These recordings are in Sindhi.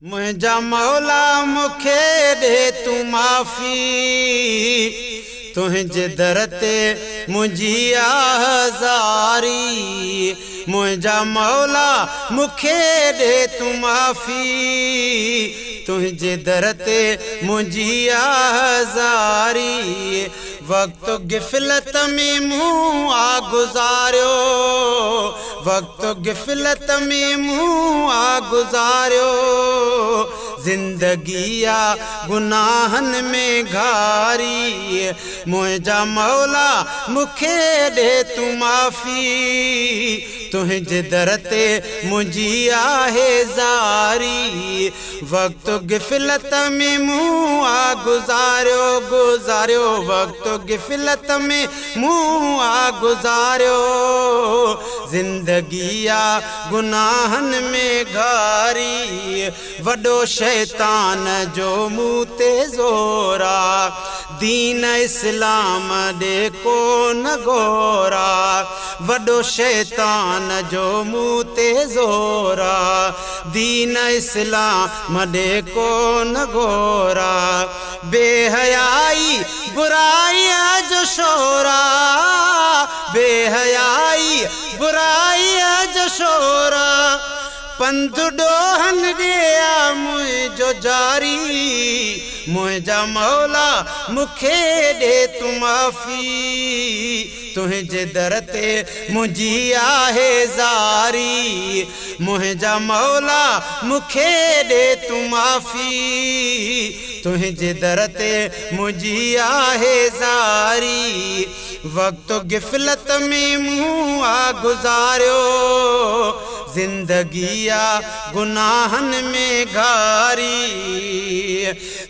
منهنجا مولا مون کي ڏي تون معافي، تنهنجي در تي منهنجي آه زاري. منهنجا مولا مون کي ڏي تون معافي، تنهنجي در تي منهنجي آه زاري. وقت غفلت ۾ مون آ گذاريو، وقت غفلت ۾ مون آ گذاريو، زندگي آ گناهن ۾ گهاري. منهنجا مولا مون کي ڏي تون معافي، تنهنجي در تي منهنجي آهي زاري. وقت غفلت ۾ مون آ گذاريو، گذاريو، وقت غفلت ۾ مون آ گذاريو، زندگي آ گناهن ۾ گهاري. وڏو شيطان جو مون تي زور آ، دين اسلام ڏي ڪو نه غور آ. وڏو شيطان جو مون تي زور آ، دين اسلام ڏي ڪو نه غور آ. بي حيائي برائيء جو شور آ، بي حيائي برائيء جو شور آ. پنڌ ڏوهن ڏي آ منهنجو جاري، منهنجا مولا مون کي ڏي تون معافي، تنهنجي در تي منهنجي آهي زاري. منهنجا مولا مون کي ڏي تون معافي، تنهنجي در تي منهنجي آهي زاري. وقت غفلت ۾ مون آ گذاريو، زندگي آ گناهن ۾ گهاري.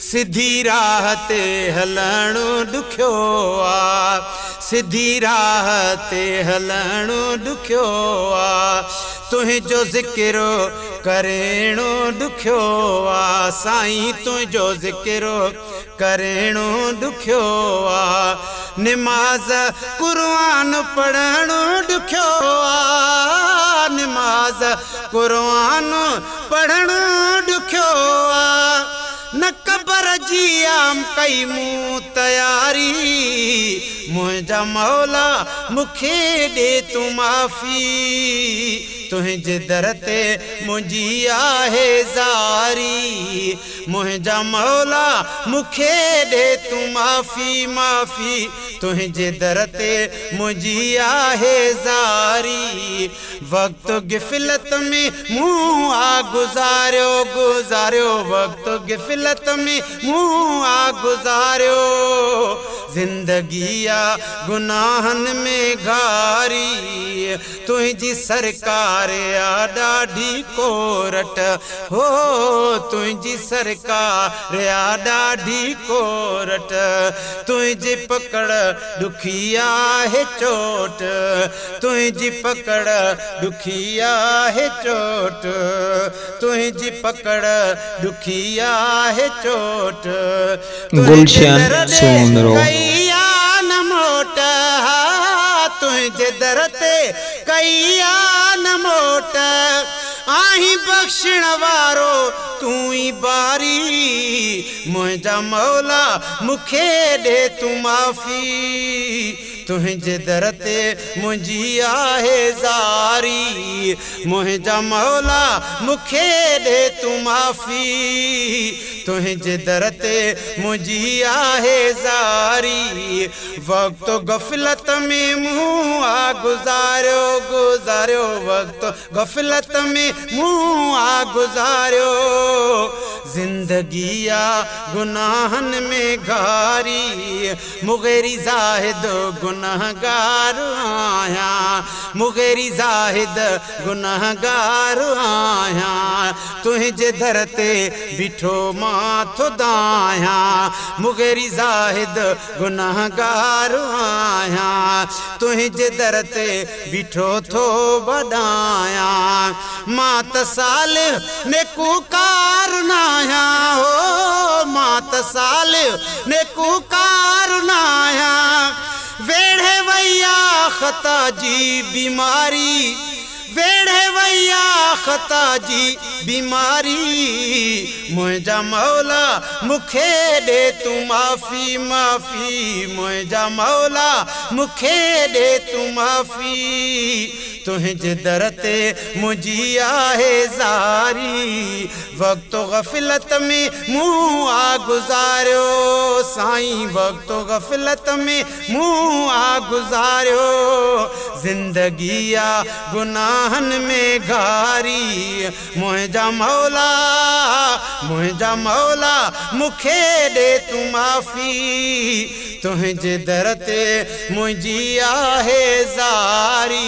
سڌي راهه تي هلڻ ڏکيو آ، سڌي راهه تي هلڻ ڏکيو آ، تنهنجو ذڪر ڪرڻ ڏکيو آ، سائين تنهنجو ذڪر ڪرڻ ڏکيو آ. نماز قرآن پڙهڻ ڏکيو آ، نماز قرآن پڙهڻ ڏکيو آ. نه قبر جي عام ڪئي مون تياري، منهنجا مولا مون کي ڏي تون معافي، تنهنجي در تي منهنجي آهي زاري. منهنجا مولا مون کي ڏي تون معافي، معافي، تنهنجي در تي منهنجي آهي زاري. وقت غفلت ۾ مون آ گذاريو، گذاريو، وقت غفلت ۾ مون آ گذاريو، زندگي آ گناهن ۾ گهاري. تنهنجي سرڪار آ ڏاڍي ڪورٽ، هو تنهنجي سرڪار آ ڏاڍي ڪورٽ، تنهنجي پڪڙ ڏکي آهي چوٽ، تنهنجي پڪڙ ڏکي آهي چوٽ، تنهنجي پڪڙ ڏکي آهي چوٽ. تنهنجي گلشن در ڏي سومرو. ڪئي آ نه موٽ، ها تنهنجي در تي ڪئي آ نه موٽ. آهين بخشڻ وارو تون ئي باري، منهنجا مولا مون کي ڏي تون معافي، تنهنجي در تي منهنجي آهي زاري. منهنجا مولا مون کي ڏي تون معافي، تنهنجي در تي منهنجي آهي زاري. وقت غفلت ۾ مون آ گذاريو، گذاريو، وقت غفلت ۾ مون آ گذاريو، زندگي آ گناهن ۾ گهاري. مغيري زاهد گنهگار آهيان، مغيري زاهد گنهگار آهيان، تنهنجي در تي بيٺو مان ٿو دانهيان. مغيري زاهد گنهگار آهيان، تنهنجي در تي بيٺو ٿو ٻاڏايان. مان ته صالح نيڪوڪار ناهيان، هو مان ته صالح نيڪوڪار ناهيان. ويڙهي وئي آ خطا جي بيماري، ويڙهي وئي آ خطا جي بيماري، منهنجا مولا مون کي ڏي تون معافي معافي، منهنجا مولا مون کي ڏي تون معافي، تنهنجي در تي منهنجي آهي زاري، وقت غفلت ۾ مون آ گذاريو، سائين وقت غفلت ۾ مون آ گذاريو، زندگي آ گناهن ۾ گهاري، منهنجا مولا منهنجا مولا مون کي ڏي تون معافي، تنهنجي در تي منهنجي آهي زاري.